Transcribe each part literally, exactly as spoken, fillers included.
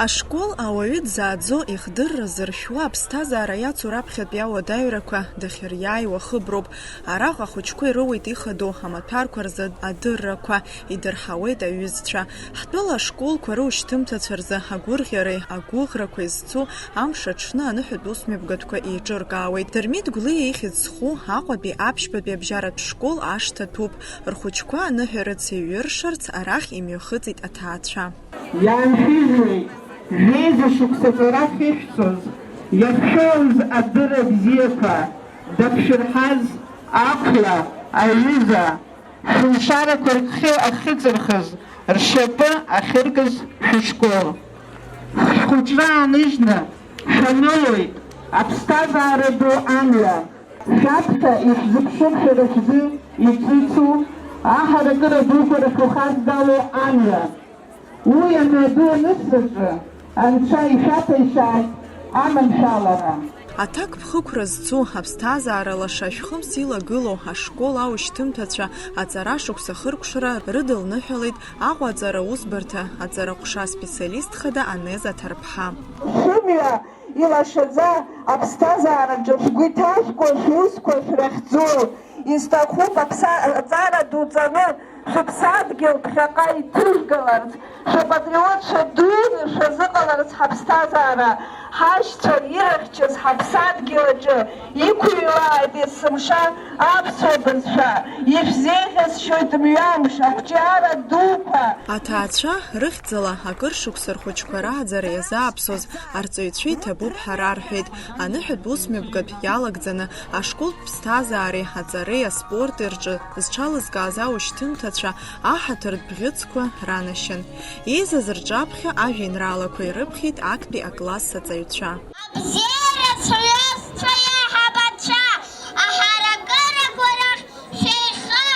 Ашкол ауаҩы дзааӡо, ихдырра зыршәуа, аԥсҭазаара иацу раԥхьатәи ауадаҩрақәа дахьыриааиуа хыброуп. Араҟа ахәыҷқәа ирыуеит ихадоу амаҭәарқәа рзы адыррақәа, идырҳауеит аҩызцәа. Ҳтәыла ашколқәа рушьҭымҭацәа рзы агәырӷьареи агәыӷрақәеи зцу амш аҽны аныҳәатә усмҩаԥгатәқәа еиҿыркаауеит. Дырмит Гәлиа ихьӡ зху Аҟәатәи аԥшьбатәи абжьаратә школ ашҭа ҭәуп. Рхәыҷқәа аныҳәа рыцеиҩыршарц арахь имҩахыҵит аҭаацәа. Иааншәыжьуеит, жәеиза шықәса аҵара ахьышәҵоз, иахьшәоуз адырра бзиақәа, дақәшәырҳаз ақәла, аҩыза, шәылшарақәа рхы ахьыҵырхыз, ршьапы ахьыркыз шәышкол. Шәхәыҷра ааныжьны шәанылоит аԥсҭазаара ду амҩа. Шәаԥхьа ишәзыԥшуп шәара шәзы иҿицу аҳаракыра дуқәа рахь ухаздало амҩа. Уи амҩаду анысзаҵәы, Анцәа ишәаҭәеишьааит аманшәалара. Аҭакԥхықәра зцу, аԥсҭазаара лаша шәхымс илагылоу ашкол аушьҭымҭацәа аҵара шықәса хыркәшара рыдылныҳәалеит Аҟәа аҵара усбарҭа аҵараҟәша специалист хада Анез Аҭарԥҳа. Шәымҩа илашаӡа аԥсҭазаараҿы шәгәы иҭажәго шәусқәа шәрыхьӡу, исҭахуп аԥса-, аҵара дуҵаны шәыԥсадгьыл ԥхьаҟа иҭышәгаларц, шәапатриотцәа дуны шәазыҟаларц ҳаԥсҭазаара, ҳашьцәа ирыхьчаз ҳаԥсадгьыл аҿы иқәыҩлааит есымша аԥсуа бызшәа, ишәзеиӷьасшьоит мҩамш, ақәҿиара дуқәа. Аҭаацәа рыхьӡала акыр шықәса рхәыҷқәа рааӡара иазааԥсоз арҵаҩцәа иҭабуп ҳәа рарҳәеит. Аныҳәатә усмҩаԥгатә иалагӡаны ашколтә ԥсҭазаареи аҵареи аспорти рҿы зҽалызкааз аушьҭымҭацәа аҳаҭыртә бӷьыцқәа ранашьан. Еизаз рҿаԥхьа ажәеинраалақәа ирыԥхьеит актәи акласс аҵаҩцәа. Абзиара сҩызцәа, еиҳабацәа, аҳаракырақәа рахь шәеиха,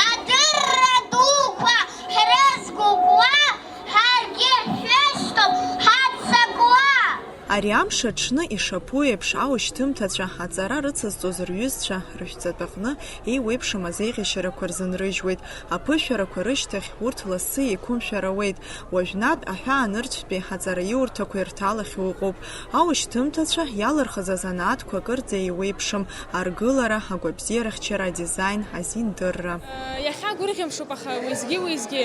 адырра дуқәа ҳрызгәыкуа, ҳаргьы шәышьҭоуп ҳаццакуа. Ари амш аҽны ишаԥу еиԥш, аушьҭымҭацәа аҵара рыцызҵоз рҩызцәа рышәҵатәаҟны еиуеиԥшым азеиӷьашьарақәа рзынрыжьуеит. Аԥышәарақәа рышьҭахь урҭ лассы еиқәымшәар ауеит. Уажәнатә аҳәаанырцәтәи аҵараиурҭақәа ирҭалахьоу ыҟоуп. Аушьҭымҭацәа иалырхыз азанааҭқәа акырӡа еиуеиԥшым, аргылара, агәабзиарахьчара, адизаин, азиндырра. Иахьа гәырӷьамшуп, аха уеизгьы-уеизгьы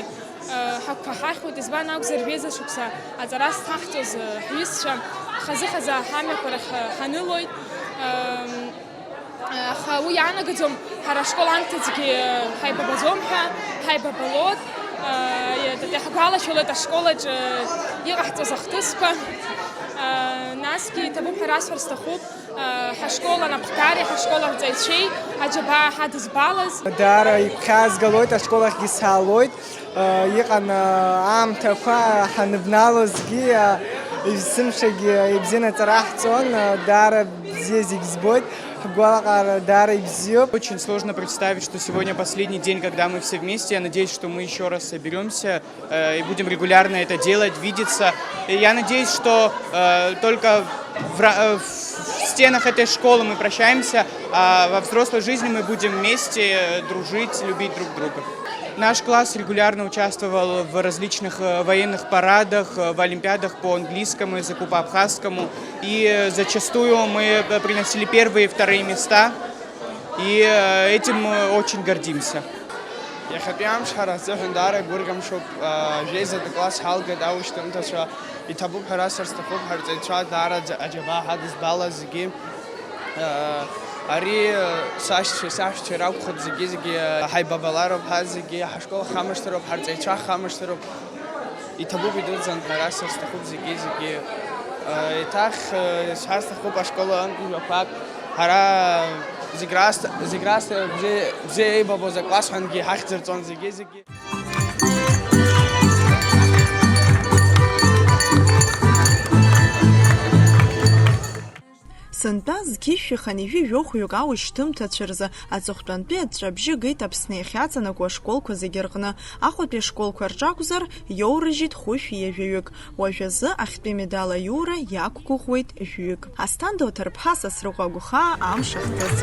ҳақәԥаҳахьуеит, избан акәзар, жәеиза шықәса аҵара зҭаҳҵоз ҳҩызцәа хазы-хазы ҳамҩақәа рахь ҳанылоит. Аха уи иаанагаӡом, ҳара ашкол аамҭазгьы ҳаибабаӡом ҳәа, ҳаибабалоит, иаҳгәалашәалоит ашкол аҿы иҟаҳҵоз ахҭысқәа. Насгьы иҭабуп ҳәа расҳәар сҭахуп, ҳашкол анапхгареи ҳашкол арҵаҩцәеи аџьабаа ҳадызбалаз. Даара игәхьаазгалоит ашкол ахьгьы саалоит. Иҟан аамҭақәа ҳаныбналозгьы, есымшагьы ибзианы аҵара ҳҵон, даара бзиа зегь збоит, ҳгәалаҟара даара ибзиоуп. Очень сложно представить, что сегодня последний день, когда мы все вместе. Я надеюсь, что мы ещё раз соберёмся, э, и будем регулярно это делать, видеться. И я надеюсь, что, э, только в ра-, э, в стенах этой школы мы прощаемся, а во взрослой жизни мы будем вместе, э, дружить, любить друг друга. Наш класс регулярно участвовал в различных, э, военных парадах, э, в олимпиадах по английскому языку, по абхазскому. И, э, зачастую мы, э, приносили первые и вторые места. И, э, этим мы очень гордимся. Иахьатәи амш ҳара ҳзыҳәан даара игәырӷьамшуп, э, жәеизатәи класс ҳалгеит аушьҭымҭацәа. Иҭабуп ҳәа расҳәар сҭахуп, ҳарҵаҩцәа даара аџьабаа ҳадызбалаз зегьы. Ари сашьцәеи саҳәшьцәеи ракәхеит, зегьы-зегьы ҳаибабалароуп ҳа зегьы, ҳашкол ҳхамышҭыроуп, ҳарҵаҩцәа ҳхамышҭыроуп. Иҭабуп идуӡӡан ҳәа расҳәар сҭахуп зегьы-зегьы. Еиҭах исҳәар сҭахуп ашкол аҟынтәи жәақәак. Ҳара зегь раасҭа, зегь раасҭа бзиа, бзиа еибабоз акласс ҳәангьы иҳахьӡырҵон зегьы-зегьы. Сынтәа зқьышә шәи хынҩажәи жәохәҩык аушьҭымҭацәа рзы аҵыхәтәантәи аҵәҵәабжьы геит Аԥсны иахьаҵанакуа ашколқәа зегьы рҟны. Аҟәатәи ашколқәа рҿакәзар, иоурыжьит хәышә ҩажәаҩык. Уажәазы ахьтәи медал аиура иақәгәыӷуеит жәаҩык. Асҭанда Оҭарԥҳа, Сасрыҟәа Агәхаа, Амш ахҭыс.